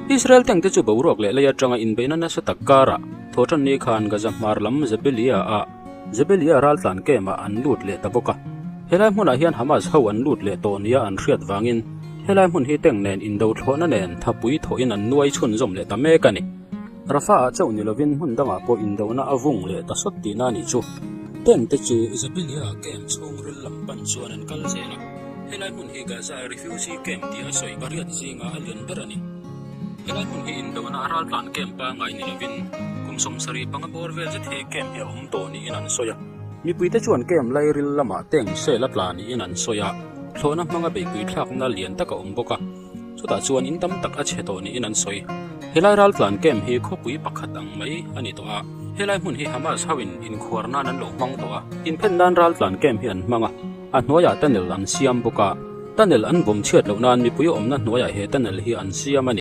Israel tank te chu boruak leh lei atanga inbeihna nasa tak karah thawhtanni khan Gaza hmar lam Jabalia ah Jabalia raltlan camp ah an lut leh ta bawk a. Helai hmunah hian Hamas ho an lut leh tawh nia an hriat vangin helai hmun hi tank nen indo thlawhna nen thapui thawhin an nuai chhunzawm leh ta mek a ni. Rafah ah chauh ni lovin hmun dangah pawh indona a vung leh ta sawt tihna a nih chu. Tank te chu Jabalia camp chhungril lam pan chuan an kal zel a. Helai hmun hi Gaza refugee camp tia sawi pariat zinga a lian ber a ni. Helai hmun hi indona a raltlan camp pangngai ni lovin kum 75 bawr vel zet hi camp hi a awm tawh niin an sawi a. Mipuite chuan camp lairil lamah tank cell a tla niin an sawi a, thlawhna hmanga beihpui thlakna lian tak a awm bawk a. Chutah chuan in tam tak a chhe tawh niin an sawi. Helai raltlan camp hi khawpui pakhat ang mai a ni tawh a, helai hmun hi Hamas hoin inkhuar nan an lo hmang tawh a. Inphen nan raltlan camp hi an hmang a, a hnuaiah tunnel an siam bawk a, tunnel an vawm chhiat loh nan mipui awmna hnuaiah he tunnel hi an siam a ni.